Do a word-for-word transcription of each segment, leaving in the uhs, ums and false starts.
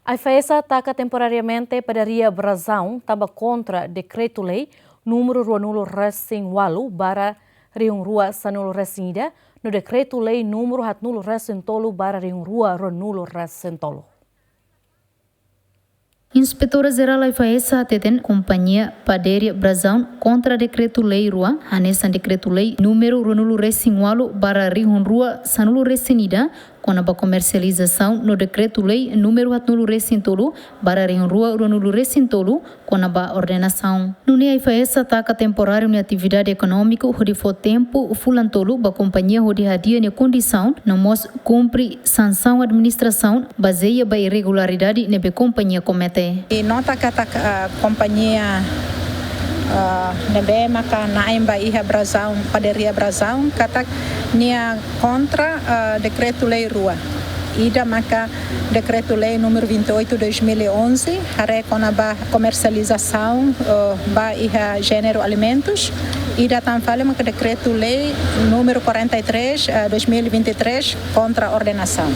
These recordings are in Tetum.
AIFAESA taka temporariamente padaria Brasão tanba kontra dekretu-lei númeru ruanulu resin ualu barra rihun rua sanulu resin ida, no dekretu-lei númeru haatnulu resin tolu barra rihun rua ruanulu resin tolu. Inspetora Jerál AIFAESA hateten kompañia padaria Brasão kontra dekretu-lei rua, hanesan dekretu-lei númeru ruanulu resin ualu barra rihun rua sanulu resin ida, kona-ba komersializasaun, no dekretu-lei númeru haatnulu resin tolu barra rihun rua ruanulu resin tolu, kona-ba ordenasaun. Nune'e AIFAESA taka temporáriu nia atividade ekonómiku hodi fó tempu fulan tolu ba kompañia hodi hadi'a nia kondisaun, no mós kumpre sansaun administrasaun bazeia ba irregularidade ne'ebé kompañia komete. I nota katak, ah, kompañia, ah, ne'ebé maka na'in ba iha Brasão, padaria Brasão, katak nia kontra, ah, dekretu-lei rua. Ida maka dekretu-lei númeru vinte e oito dois mil e onze, haree kona-ba komersializasaun, ah, ba iha jéneru alimentus. Ida tan fali maka dekretu-lei númeru quarenta e três, ah, dois mil e vinte e três, kontra ordenasaun.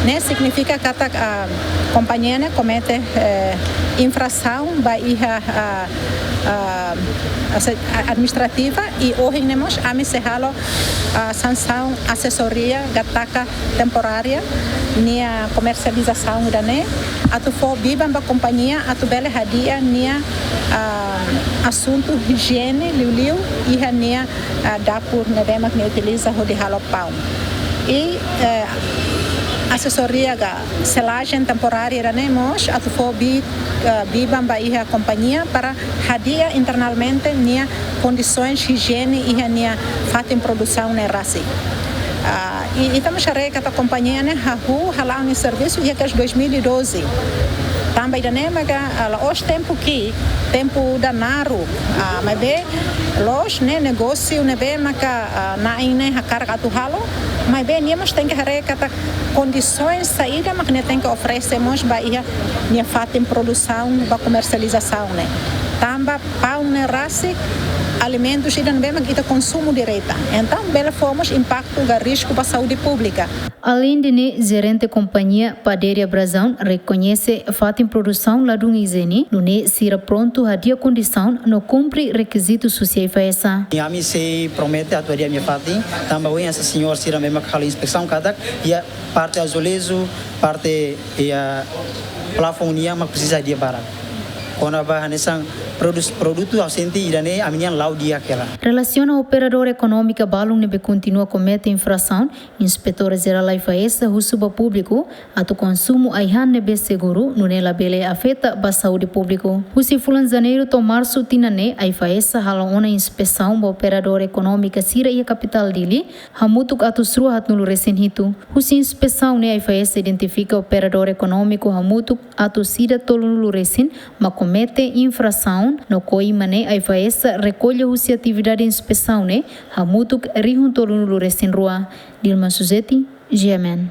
Ne'e signifika katak, ah, kompañia ne'e komete, eh, infrasaun ba iha, ah, ah, ase-, a-, administrativa, i ohin ne'e mós ami sei halo, ah, sansaun asesoria katak temporária nia komersializasaun ida-ne'e, atu fó biban ba kompañia atu bele hadi'a nia, ah, asuntu ijiene liuliu iha nia, ah, dapur ne'ebé mak nia utiliza hodi halo paun. I, eh, asesoria ka selajen temporária ida-ne'e mós atu fó bi-, eh, biban ba iha kompañia para hadi'a internamente nia kondisoens ijiene iha nia fatin produsaun ne'e rasik. Ah, i, i ita mós haree katak kompañia ne'e hahú hala'o nia servisu iha kedas dois mil e doze. Tanba ida-ne'e maka, ah, la'ós tempu ki'ik, tempu ida naruk. Ah, maibé loos ne'e negósiu ne'ebé maka, ah, na'in ne'e hakarak atu halo, maibé nia mós tenke haree katak kondisoens saida mak nia tenke oferese mós ba iha nia fatin produsaun ba komersializasaun ne'e. Tanba paun ne'e rasik alimentus ida ne'ebé mak ita konsumu direta. Entaun bele fó mós impaktu ka risku ba saúde públika. Aleinde ne'e, jerente kompañia padaria Brasão rekoñese fatin produsaun ladún ijiene, nune'e sira prontu hadi'a kondisaun no kumpre rekizitu husi AIFAESA. Ami sei promete atu hadi'a ami-nia fatin, tanba ohin hanesan señór sira ne'ebé mak halo inspesaun katak iha parte azuleju, parte iha plafon nian mak presiza hadi'a barak. Kona-ba hanesan produs-, produtu ha'u sente ida-ne'e ami-nian la'o di'ak hela. Relasiona operadór ekonómiku balun ne'ebé kontinua komete infrasaun, Inspetora Jerál AIFAESA husu ba públiku atu konsumu ai-han ne'ebé seguru, nune'e labele afeta ba saúde públiku. Husi fulan Janeiru to'o Marsu tinan ne'e, AIFAESA hala'o ona inspesaun ba operadór ekonómiku sira iha kapitál Dili, hamutuk atus rua haatnulu resin hitu. Husi inspesaun ne'e AIFAESA identifika operadór ekonómiku hamutuk atus ida tolunulu resin mak komete infrasaun, no koima ne'e AIFAESA rekolla husi atividade inspesaun ne'e hamutuk rihun tolunulu resin rua. Dilma Suzeti, G M N.